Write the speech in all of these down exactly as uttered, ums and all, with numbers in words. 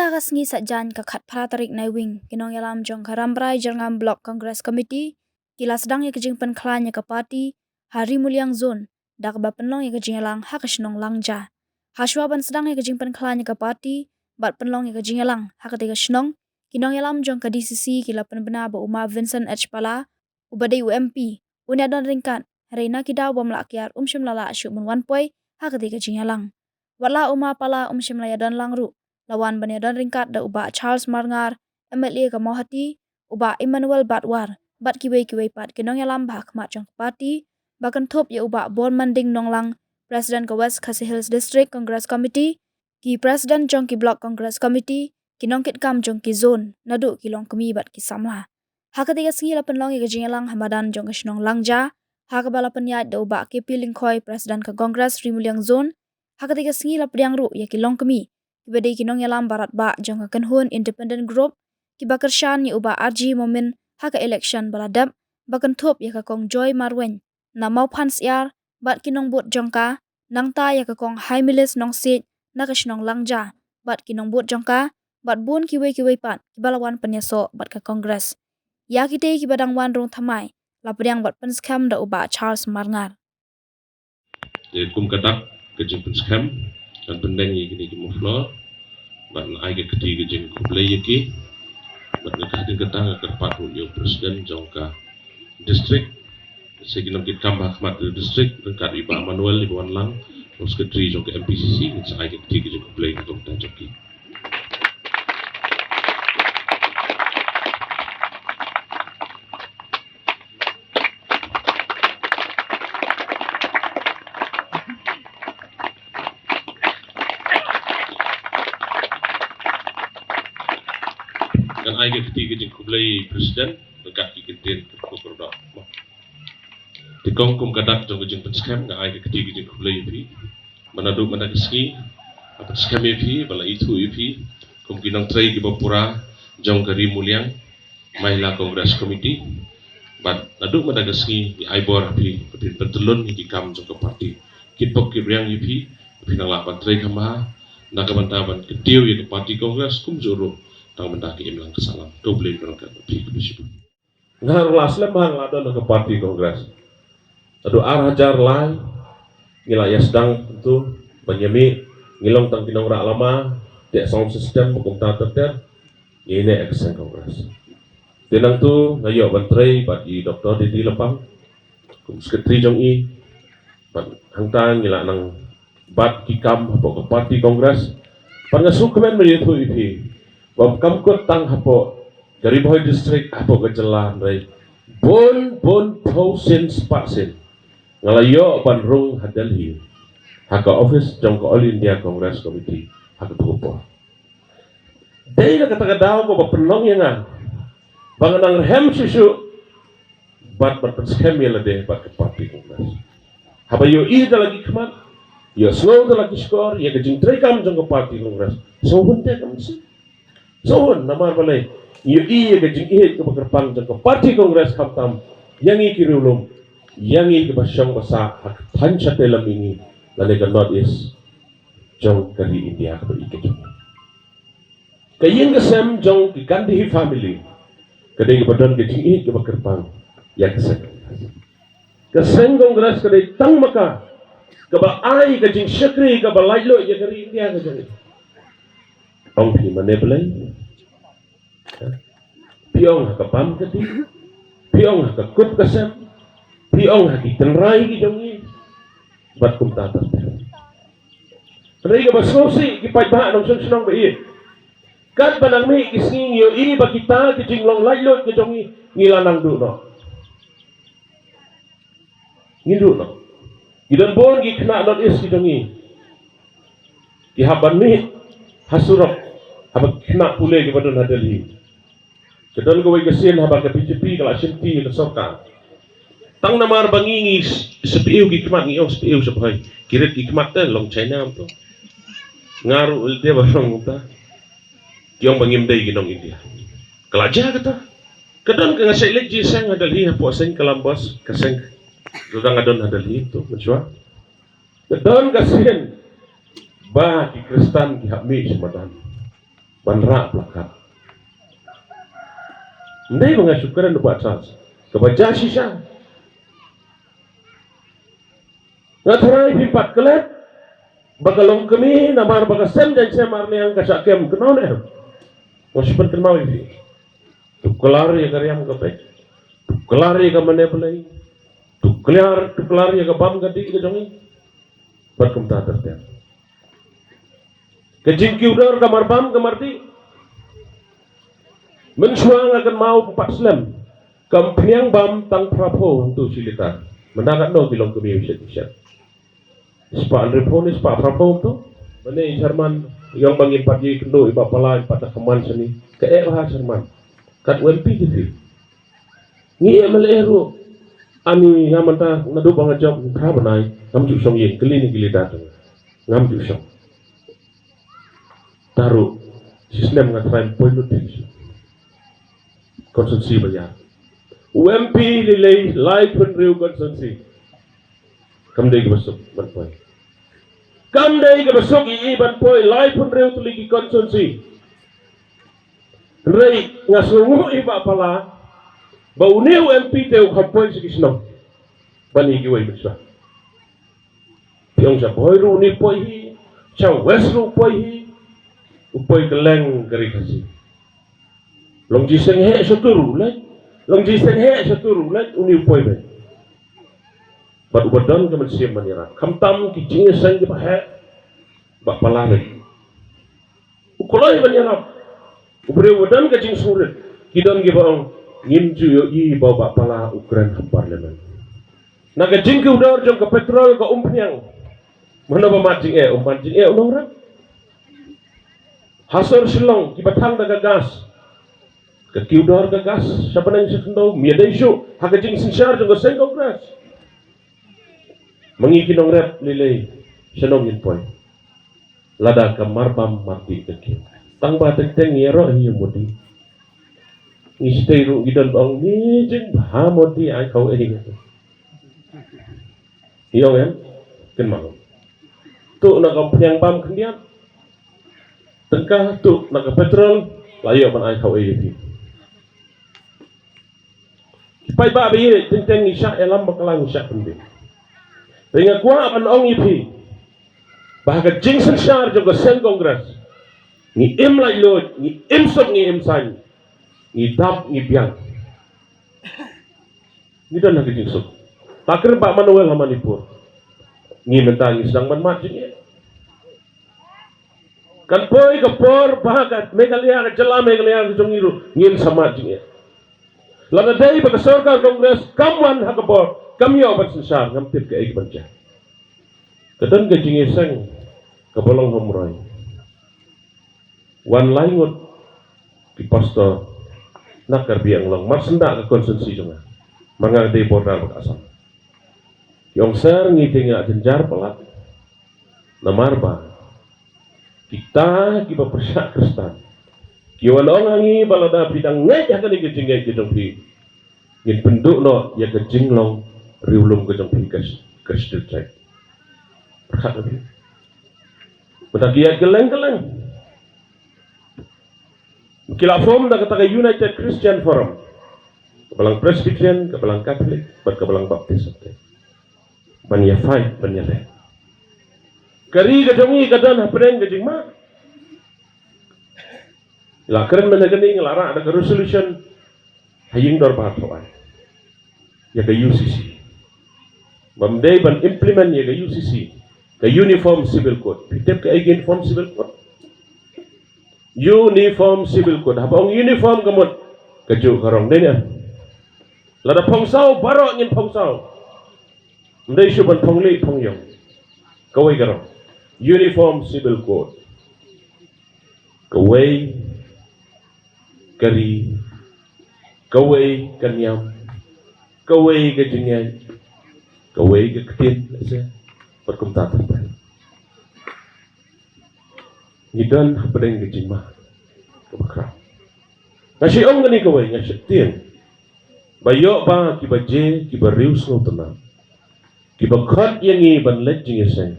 Ka sngi Saitjaiñ ka khatphra tarik Naiwieng, ki nongïalam jong ka Rambrai Jyrngam Block Congress Committee ki la sdang ïa ka jingpynkhlaiñ ïa ka party ha Ri Muliang Zone da kaba pynlong ïa ka jingïalang ha ka shnong Langja. Hashuwa ban sdang ïa ka jingpynkhlaiñ ïa ka party bad pynlong ïa ka jingïalang ha katei ka shnong, ki nongïalam jong ka D C C ki la pynbna ba u Ma Vincent H Pala, uba dei u M P, un ïadon ryngkat, hynrei na ki daw bym lah kiar um shym la lah shuh ban wan poi ha katei ka jingïalang. Wat la u Ma Pala um shym la ïadon lang ruh, la wan ban ïadon ryngkat da u Bah Charles Marngar, M L A ka Mawhati, u Bah Emmanuel Batwar bad kiwei kiwei pat ki nongïalam ba ha khmat jong ka party, ba kynthup ïa u Bah Bormanding Nonglang, President ka West Khasi Hills District Congress Committee, ki President jong ki Block Congress Committee, ki nongkitkam jong ki zone, naduh ki longkmie bad ki samla. Ha katei ka sngi la pynlong ïa ka jingïalang ha madan jong ka shnong Langja, ha kaba la pynïaid da u Bah K P Lyngkhoi, President ka Congress Ri Muliang Zone. Ha katei ka sngi la pdiang ruh ïa ki longkmie kiba dei ki nongïalam barat bah jong ka kynhun Independent Group, kiba kyrshan ïa u Bah R G Momin ha ka election ba la dep, ba kynthup ïa ka Kong Joy Marwein na Mawphan Syiar bad ki nongbud jong ka, nangta ïa ka Kong Haimilis Nongsiej na ka shnong Langja bad ki nongbud jong ka, bad bun kiwei kiwei pat kiba la wan pynïasoh bad ka Congress. Ïa kitei kiba dang wan rung thymmai la pdiang bad pynskhem da u Bah Charles Marngar. Te kum ka dak ka jingpynskhem, kan pyndeng ïa kine ki muffler bad ngan ai ka kti ka jingkhublei ïa ki. Bad nga, ka dei kata, nga kyrpad ruh ïa u President jong ka district, sa ki nongkitkam ba ha khmat ka district, ryngkat ïa u Bah Manuel, ïa u Bah Wanlang, u Secretary jong ka M P C C, ngin sa ai ka kti ka jingkhublei na ka bynta jong ki. Ngan ai ka kti ka jingkhublei, President, ryngkat ki kyntien kyrkhu kyrdoh. Te kong, kum ka dak jong ka jingpynskhem, nga ai ka kti ka jingkhublei ïa phi. Ba naduh mynta ka sngi, nga pynskhem ïa phi, ba la ithuh ïa phi kum ki nongtrei kiba pura jong ka Ri Muliang Mahila Congress Committee. Bad naduh mynta ka sngi ngi ai bor ha phi ba phin pyntyllun ïa ki kam jong ka party. Kit pop kit riang ïa phi, ba phin nang lah ban trei kham bha na ka bynta ban kyntiew ïa ka party Congress kumjuh ruh tang mynta ka imlang ka sahlang. Khublei, ngan ong ïa phi khublei shibun. Nga ruh la slem bha nga la don ha ka party Congress. Naduh ar hajar lai ngi la ïa sdang tu ban ïa mih, ngi long tang ki nongrah lama, teh sound system, ba kumta ter ter, ngi ïa neh ha ka seng Congress. Te nangtu nga ïoh ban trei bad i Doctor Didi Lapang kum secretary jong i, bad hangta ngi la nang bat ki kam hapoh ka party Congress. Bad nga sngewkmen ban ïathuh ïa phi ba kam kut tang hapoh ka Ri Bhoi District, hapoh ka jylla, hynrei bun bun phew sien spah sien nga la ïoh ban rung ha Delhi, ha ka office jong ka All India Congress Committee, ha katu ka por. Dei na kata ka daw kaba pynlong ïa nga ba nga nang rhem shuh shuh bad ban pynskhem ïa lade bad ka party Congress. Haba ïohi da la ki khmat, ïohsngew da la ki shkor ïa ka jingtrei kam jong ka party Congress, sngewhun te ka mynsiem. Sngewhun namar balei? Ïohi ïa ka jingïeit kaba kyrpang jong ka party Congress, khamtam ïa ngi ki riewlum, ïa ngi kiba shong ba sah ha ka thaiñ shatei lam ïa ngi, lane ka North East jong ka ri India kaba ïeit ka jong ngi. Ka ïing ka sem jong ki Gandhi family ka dei kaba don ka jingïeit kaba kyrpang ïa ka seng Congress. Ka seng Congress ka dei tang ma ka kaba ai ka jingshakri kaba laitluid ïa ka ri India ka jong ngi. Ong phi mane balei? Phi ong ha ka bam ka dih, phi ong ha ka kup ka sem, phi ong ha ki tynrai ki jong ngi, bad kumta ter ter. Hynrei kaba sngewsih, ki paidbah nongshong shnong ba ïeit, katba nang mih ki sngi ngi ïohi ba kita ki jinglong laitluid ki jong ngi, ngi la nang duh noh. Ngi duh noh. Ki don bun ki khynnah North East ki jong ngi, ki hap ban mih ha surok haba ki khynnah pule kiba don ha Delhi. Ka don kawei ka sien haba ka B J P ka la shimti ïa ka sorkar. Tang namar ba ngi ngi sypiew ki khmat, ngi ong sypiew shabhai, ki rit ki khmat te long China to. Nga ruh lade ba long ta, ki ong ba ngim dei ki nong India. Ka la jia kata. Ka don ka, nga shait leit jingseng ha Delhi hapoh seng Columbus, ka seng ka dang nga don ha Delhi to mynshuwa. Ka don ka sien ba ki Khristan ki hap mih sha madan. ban rah plakat. Ndei ba nga shu kren ba chance kaba ja shisha. Nga tharai phi pat klet ba ka long kmie namar ba ka sem jaiñ sem ar niang ka shah kem, kynmaw ne em? Nga shu pynkynmaw ïa phi. To kular ïa ka riam ka peit, to kular ïa ka mane Blei, to kular, to kular ïa ka bam ka dih ka jong ngi. Bad kumta ter ter. Ka jingkiew dor ka marbam ka mardih. Mynshuwa nga kynmaw pat slem, ka umphniang bam tang phra phew hangto shi litar. Mynta katno ki long kmie shet shet. Spah hynriew phew ne spah phra phew hangto. Mane i chairman, i ong ba ngim pat ïoh ïakynduh, i Bah Pala i pat da kham man shane. Ka eh bha chairman. Kat u M P te phi. Ngi M L A ruh, ani nga mynta naduh ba nga jop phra bnai, ngam ju shong ïing, kylli na ki leader jong nga, ngam ju shong. Te ruh shisnem nga tharai poi lut phi sha constituency ba ïar. U M P lei lei laiphew hynriew constituency. Kam dei kaba suk ban poi. Kam dei kaba suk ïa i ban poi laiphew hynriew tylli ki constituency. Hynrei nga sngewnguh ïa i Bah Pala ba une u M P te u kham poi sha ki shnong ban ïa kiwei mynshuwa. Phi ong sha Bhoi ruh une u poi hi, sha West ruh u poi hi, u poi kylleng ka ri Khasi. Long jingïaseng heh shatur u leit, long jingïaseng heh shatur u leit, une u poi beit. Bad uba don ka mynsiem ban ïarap, khamtam ki jingïaseng kiba heh, Bah Pala beit. U kloi ban ïarap. U briew uba don ka jingsngewrit. Ki don kiba ong, ngim ju ïohi ba u Bah Pala u kren ha parliament. Na ka jingkiew dor jong ka petrol, ka umphniang, mano ba mad jingeh? Um mad jingeh u nongrep. Ha sor Shillong kiba thang da ka gas, ka kiew dor ka gas sha bneng sha khyndew, ym ïadei shuh ha ka jingsynshar jong ka seng Congress. Ma ngi ki nongrep lei lei, shano ngin poi? Lada ka marbam mardih ka kiew. Tang ba teng teng ngi ïaroh hi ïa u Modi. Ngi sdei ruh ngi don ba ong ngi jingbha Modi, ai kawei. Ngi ong em? Kynmaw. Tuh na ka umphniang bam khyndiat. Tyngka tuh na ka petrol, la ïoh ban ai kawei ïa phi. Ki paidbah ba ïeit, teng teng ngi shah ïalam bakla, ngi shah pynbeit. Te nga kwah ban ong ïa phi ba ha ka jingsynshar jong ka seng Congress, ngi im laitluid, ngi im suk, ngi im saiñ, ngi dap, ngi biang. Ngi don ha ka jingsuk. Ta kren Bah Manuel ha Manipur, ngi mynta ngi sdang ban mad jingeh. Kan poi ka por ba ka Meghalaya, ka jylla Meghalaya ka jong ngi ruh ngin sa mad jingeh. Lada dei ba ka sorkar Congress kam wan ha ka bor, kam ïoh ban synshar, ngam tip kaei kaban jia. Ka don ka jingïaseng kaba long ha Umroi. Wan lai ngut ki pastor na Karbi Anglong, mar shen da ka constituency jong nga, ma nga dei border bad Assam. Ki ong sir, ngi te ngi la jynjar palat. Namar ba kita kiba pyrshah Khristan ki wan ong ha ngi ba lada phi dang ngeit ha kane ka jingngeit ka jong phi, ngin pynduh noh ïa ka jinglong riewlum ka jong phi ka, ka Scheduled Tribe. Pyrkhat na phi. Mynta ki ïaid kylleng kylleng. Ki la form da kata ka United Christian Forum. Ka balang Presbyterian, ka balang Catholic, bad ka balang Baptist. Ban ïa fight, ban ïa leh. Ka ri ka jong ngi ka don hapdeng ka jingma. La kren mynne kane, nga la rah da ka resolution ha ïing dorbar thaw ai ïa ka U C C. Bym dei ban implement ïa ka U C C, ka Uniform Civil Code. Phi tip kaei ka Uniform Civil Code? Uniform Civil Code. Haba ong uniform ka mut kajuh ka rong, dei ne? Lada phong saw, baroh ngin phong saw. Ym dei shuh ban phong lieh phong ïong. Kawei ka rong. Uniform Civil Code. Kawei ka ri, kawei ka niam, kawei ka jingngeit, kawei ka ktien, lehse bad kumta ter ter. Ngi don hapdeng ka jingma kaba khraw. Nga shu ong kane kawei, nga shu tieng ba ïoh ba kiba je, kiba riewsngewtynnat, kiba khot ïa ngi ban leit jingïaseng,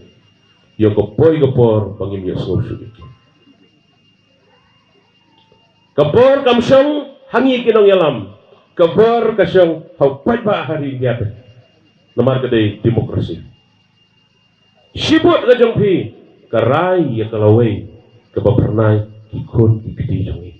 ïoh ka poi ka por ba ngim ïohsngew shuh ïa ki. Ka bor kam shong ha ngi ki nongïalam. Ka bor ka shong ha u paidbah ha ri India. Namar ka dei democracy. Shibun ka jong phi ka rai ïa ka lawei kaba phyrnai ki khun ki kti jong ngi.